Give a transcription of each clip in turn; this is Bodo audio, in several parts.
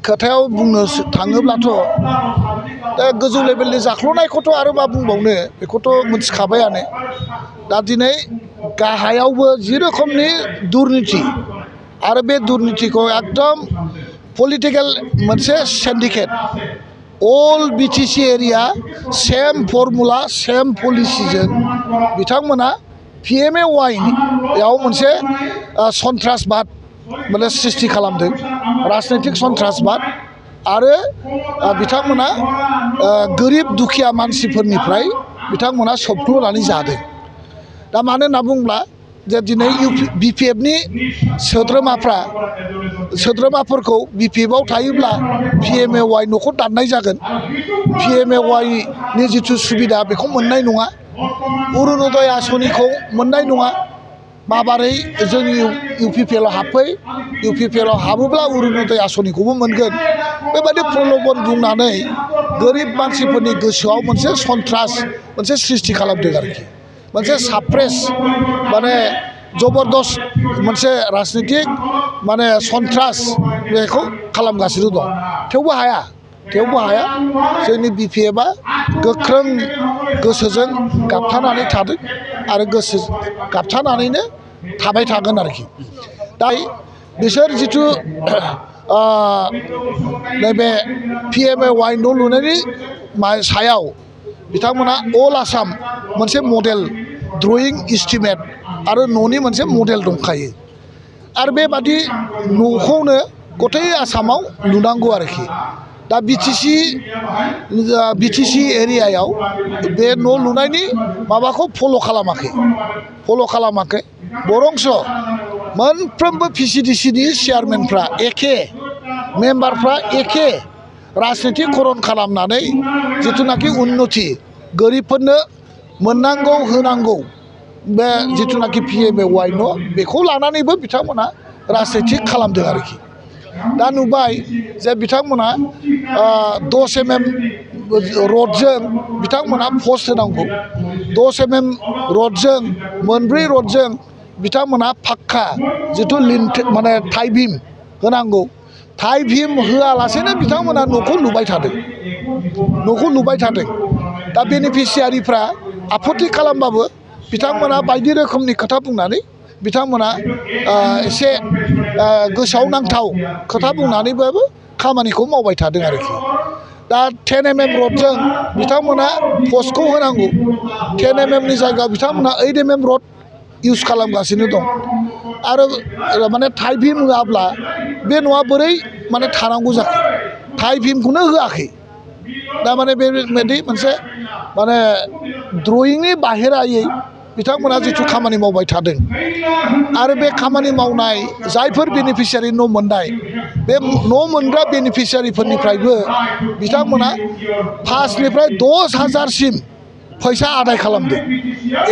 खोथायाव बुंनो थाङोब्लाथ' दा गोजौ लेभेलनि जाख्ल'नायखौथ' आरो मा बुंबावनो बेखौथ' मिथिखाबायानो दा दिनै गाहायावबो जि रोखोमनि दुर्नीति आरो बे दुर्नीतिखौ एकदम पलिटिकेल मोनसे syndicate all BTC area same formula same पलिसिजों बिथांमोना PMAYआव मोनसे सन्त्रासबाद माने सृष्टि खालामदों राजनैतिक सन्त्रासबाद आरो बिथांमोना गोरिब दुखिया मानसिफोरनिफ्राय बिथांमोना सोबख्लुनानै जादों दा मानो होनना बुंब्ला जे दिनै BPFनि सोद्रोमाफोरखौ BPFआव थायोब्ला PMAY न'खर दाननाय जागोन PMAYनि जिथु सुबिदा बेखौ मोननाय नङा अरुणोदय आसनिखौ मोननाय नङा माबारै जोंनि UPPLआव UPPLआव हाबोब्ला अरुणोदय आसनिखौबो मोनगोन बेबायदि प्रलोभन बुंनानै गोरिब मानसिफोरनि गोसोआव मोनसे सन्त्रास मोनसे सृष्टि खालामदों आरोखि मोनसे साप्रेस माने जबरदस्त मोनसे राजनितिक माने सन्त्रास बेखौ खालामगासिनो दं थेवबो हाया जोंनि BPFआ गोख्रों गोसोजों गाबथानानै थादों आरो गोसो गाबथानानैनो थाबाय थागोन आरोखि दा बिसोर जिथु नैबे PMAY न' लुनायनि सायाव बिथांमोना अल आसाम मोनसे मडेल ड्रयिं इस्टिमेट आरो न'नि मोनसे मडेल दंखायो आरो बेबादि न'खौनो गथाय आसामाव लुनांगौ आरोखि दा बिटिसि एरियायाव बे न' लुनायनि माबाखौ फल' खालामाखै बरंस मोनफ्रोमबो PCDCनि चेयारमेनफ्रा एखे मेम्बारफ्रा एखे राजनितिकरन खालामनानै जिथुनाखि उन्नति गोरिबफोरनो मोननांगौ होनांगौ बे जिथुनाखि PMAY न' बेखौ लानानैबो बिथांमोना राजनितिक खालामदों आरोखि दा नुबाय जे बिथांमोना 10 mm रडजों बिथांमोना पस्ट होनांगौ 10 mm रडजों मोनब्रै रडजों बिथांमोना फाक्का जिथु माने थाइ भीम होनांगौ थाइ भीम होआलासेनो बिथांमोना न'खौ लुबाय थादों दा बेनिफिसियारिफ्रा आपत्ति खालामबाबो बिथांमोना बायदि रोखोमनि खोथा बुंनानै बिथांमोना एसे गोसोआव नांथाव खोथा बुंनानैबाबो खामानिखौ मावबाय थादों आरोखि दा 10 mm रडजों बिथांमोना पस्टखौ होनांगौ 10 mm नि जायगायाव बिथांमोना 8 mm रड इउज खालामगासिनो दं आरो माने थाइ भीम होआब्ला बे न'आ बोरै माने थानांगौ जाखो थाइ भीमखौनो होआखै दा माने बेबायदि मोनसे माने ड्रयिंनि बाहेरायै बिथांमोना जिथु खामानि मावबाय थादों आरो बे खामानि मावनाय जायफोर बेनिफिसियारि न' मोननाय बे न' मोनग्रा बेनिफिसियारिफोरनिफ्रायबो बिथांमोना 5निफ्राय 10,000सिम फैसा आदाय खालामदों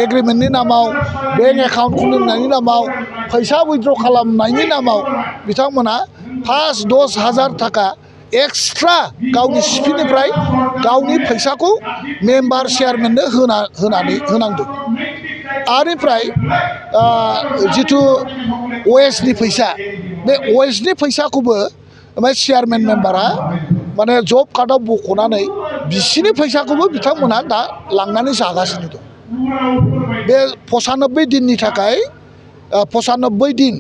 एग्रिमेन्टनि नामाव बेंक एकाउन्ट खुलिनायनि नामाव फैसा उइथड्र खालामनायनि नामाव बिथांमोना 5-10,000 थाखा एक्सट्रा गावनि सिपिनिफ्राय गावनि फैसाखौ मेम्बार चेयारमेननो होनांदों आरिफ्राय जिथु OSनि फैसा बे OSनि फैसाखौबो चेयारमेन मेम्बारा माने जब कार्डआव बख'नानै बिसिनि फैसाखौबो बिथांमोना दा लांनानै जागासिनो दं बे 95 दिननि थाखाय 95 दिन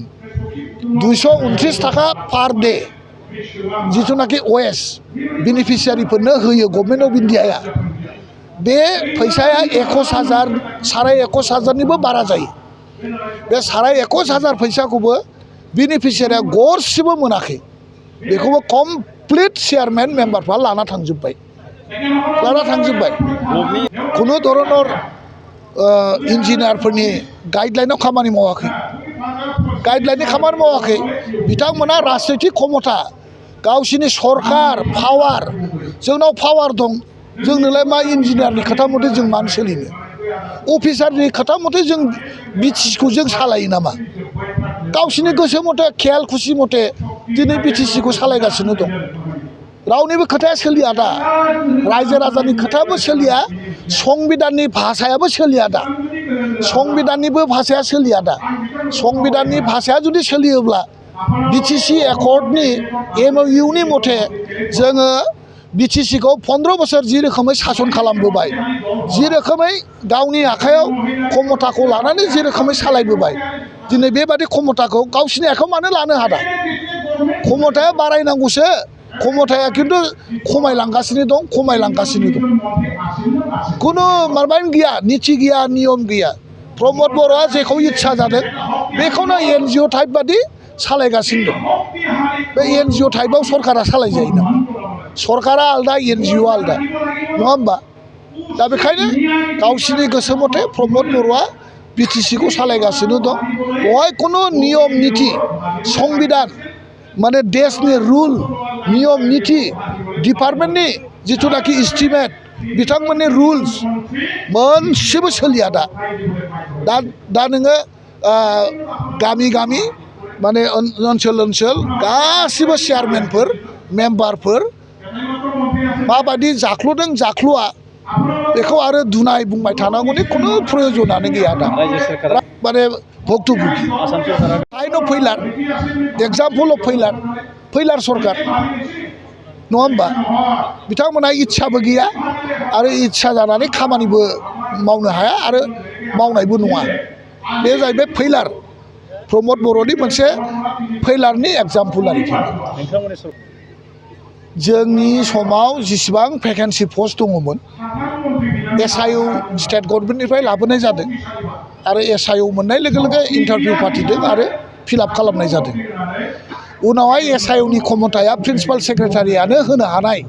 229 थाखा पार डे जिथुनाखि OS बेनिफिसियारिफोरनो होयो गभर्नमेन्ट अफ इन्डियाया बे फैसाया 21,000 21,500निबो बारा जायो बे 21,500 फैसाखौबो बेनिफिसियारिया गरसेबो मोनाखै बेखौबो कमप्लिट चेयारमेन मेम्बारफ्रा लाना थांजोब्बाय खुनु धरनर इन्जिनियारफोरनि गाइडलाइनाव खामानि मावाखै बिथांमोना राजनैतिक क्षमता गावसिनि सरकार पावार जोंनाव पावार दं जोंनोलाय मा इन्जिनियारनि खोथा मथे जों मानो सोलिनो अफिसारनि खोथा मथे जों बिटिसिखौ जों सालायो नामा गावसिनि गोसो मथे खेयाल खुसि मथे दिनै बिटिसिखौ सालायगासिनो दं रावनिबो खोथाया सोलिया दा रायजो राजानि खोथायाबो सोलिया संबिधाननि भाषायाबो सोलिया दा संबिधाननिबो भाषाया सोलिया दा संबिधाननि भाषाया जुदि सोलियोब्ला बिटिसि एकर्डनि MOUनि मथे जोङो बिटिसिखौ 15 बोसोर जि रोखोमै सासन खालामबोबाय जि रोखोमै गावनि आखायाव क्षमताखौ लानानै जि रोखोमै सालायबोबाय दिनै बेबादि क्षमताखौ गावसिनि आखायाव मानो लानो हादा क्षमताया बारायनांगौसो क्षमताया खिन्थु खमायलांगासिनो दं खुनु माबायानो गैया नीति गैया नियम गैया प्रमद बर'आ जेखौ इच्छा जादों बेखौनो NGO टाइप बादि सालायगासिनो दं बे NGO टाइपआव सरकारा सालायजायो नामा सरकारा आलदा NGO आलदा नङा होमबा दा बेखायनो गावसिनि गोसो मथे प्रमद बर'आ बिटिसिखौ सालायगासिनो दं बेवहाय खुनु नियम नीति संबिधान माने देशनि रुल नियम नीति डिपार्टमेन्टनि जिथुनाखि एस्टिमेट बिथांमोननि रुल्स मोनसेबो सोलिया दा नोङो गामि गामि माने ओनसोल गासिबो चेयारमेनफोर मेम्बारफोर माबायदि जाख्ल'दों जाख्ल'आ बेखौ आरो दुनाय बुंबाय थानांगौनि खुनु प्रयजनानो गैया दा माने भक्तभुगि kind of failure example of failure सरकार नङा होमबा बिथांमोनहा इच्छाबो गैया आरो इच्छा जानानै खामानिबो मावनो हाया आरो मावनायबो नङा बे जाहैबाय फैलार प्रमद बर'नि मोनसे फैलारनि एग्जाम्पल आरोखि जोंनि समाव जेसेबां भेकेन्सि पस्ट दङमोन SIO स्टेट गभर्नमेन्टनिफ्राय लाबोनाय जादों आरो SIO मोननाय लोगो लोगो इन्टारभिउ फाथिदों आरो फिलआप खालामनाय जादों उनावहाय SIOनि क्षमताया प्रिन्सिपाल सेक्रेटारियानो होनो हानाय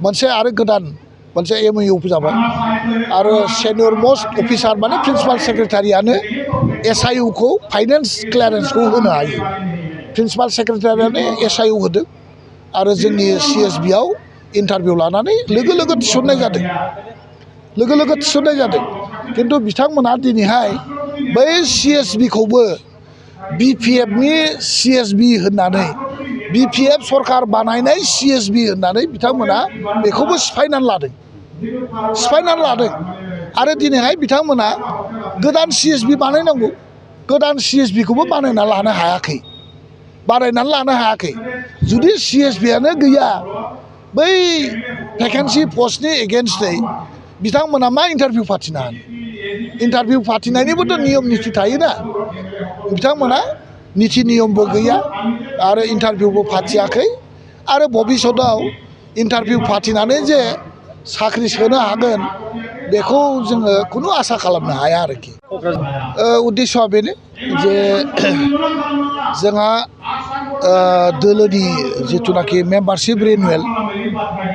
मोनसे आरो गोदान मोनसे MOU जाबाय आरो सेनियर मोस्ट अफिसार माने प्रिन्सिपाल सेक्रेटारियानो SIOखौ फाइनेन्स क्लियारेन्सखौ होनो हायो प्रिन्सिपाल सेक्रेटारियानो SIO होदों आरो जोंनि CSBआव इन्टारभिउ लानानै लोगो लोगो थिसननाय जादों खिन्थु बिथांमोना दिनैहाय बै CSBखौबो BPFनि CSB होननानै BPF सरकार बानायनाय CSB होननानै बिथांमोना बेखौबो सिफायनानै लादों आरो दिनैहाय बिथांमोना गोदान CSB बानायनांगौ गोदान CSBखौबो बानायना लानो हायाखै जुदि CSBआनो गैया बै भेकेन्सि पस्टनि एगेन्स्टै बिथांमोना मा इन्टारभिउ फाथिनो हानो इन्टारभिउ फाथिनायनिबोथ' नियम निथि थायोना बिथांमोना नीति नियमबो गैया आरो इन्टारभिउबो फाथियाखै आरो भबिष्यतआव इन्टारभिउ फाथिनानै जे साख्रि सोनो हागोन बेखौ जोङो खुनु आसा खालामनो हाया आरोखि उद्देश्यआ बेनो जे जोंहा दोलोनि जिथुनाखि मेम्बारशिप रिनिउवेल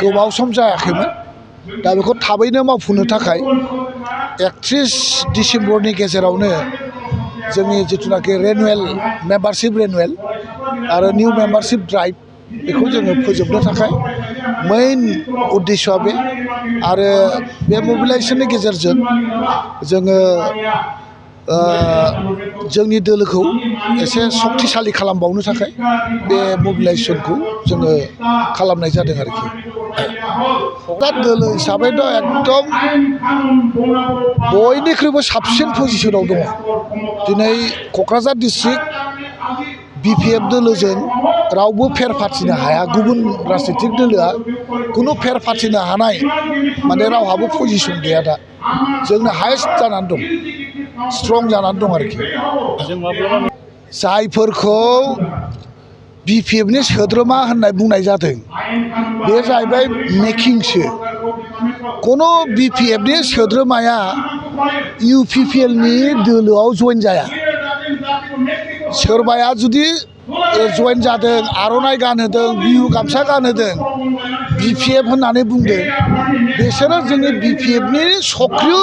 गोबाव सम जायाखैमोन दा बेखौ थाबैनो मावफुंनो थाखाय 31 डिसेम्बरनि गेजेरावनो जोंनि जिथुनाखि मेम्बारशिप रिनिउवेल आरो निउ मेम्बारशिप ड्राइभ बेखौ जोङो फोजोबनो थाखाय मेइन उद्देश्यआ बे आरो बे मबिलाइजेसननि गेजेरजों जोङो जोंनि दोलोखौ एसे शक्तिशालि खालामबावनो थाखाय बे मबिलाइजेसनखौ जोङो खालामनाय जादों आरोखि दा दोलो हिसाबैथ' एकदम बयनिख्रुइबो साबसिन पजिशनाव दङ दिनै क'क्राझार डिस्ट्रिक्ट BPF दोलोजों रावबो फेर फाथिनो हाया गुबुन राजनितिक दोलोआ खुनु फेर फाथिनो हानाय माने रावहाबो पजिशन गैया दा जोंनो हायेस्ट जानानै दं स्ट्रं जानानै दं आरोखि जायफोरखौ BPFनि सोद्रोमा होननाय बुंनाय जादों बे जाहैबाय मेकिंसो खुनु BPFनि सोद्रोमाया UPPLनि दोलोआव जइन जाया सोरबाया जुदि जइन जादों आर'नाइ गानहोदों बिहु गामसा गानहोदों BPF होननानै बुंदों बिसोरो जोंनि BPFनि सक्रिय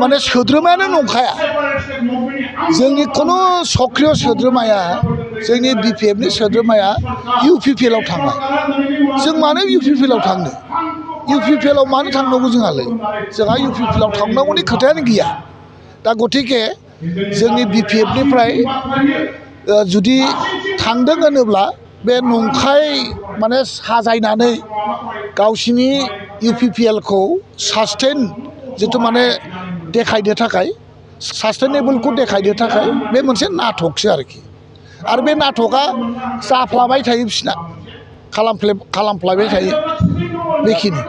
माने सोद्रोमायानो नंखाया जोंनि खुनु सक्रिय सोद्रोमाया जोंनि BPFनि सोद्रोमाया UPPLआव थांबाय जों मानो UPPLआव थांनो UPPLआव मानो थांनांगौ जोंहा UPPLआव थांनांगौनि खोथायानो गैया दा गतिके जोंनि BPFनिफ्राय जुदि थांदों होनोब्ला बे नंखाय माने साजायनानै गावसिनि UPPLखौ सास्टेन जिथु माने देखायनो थाखाय सास्टेनेबोलखौ देखायनो थाखाय बे मोनसे नाटकसो आरोखि आरो बे नाटकआ जाफ्लाबाय थायो बिसिना खालामफ्लायबाय थायो बेखिनि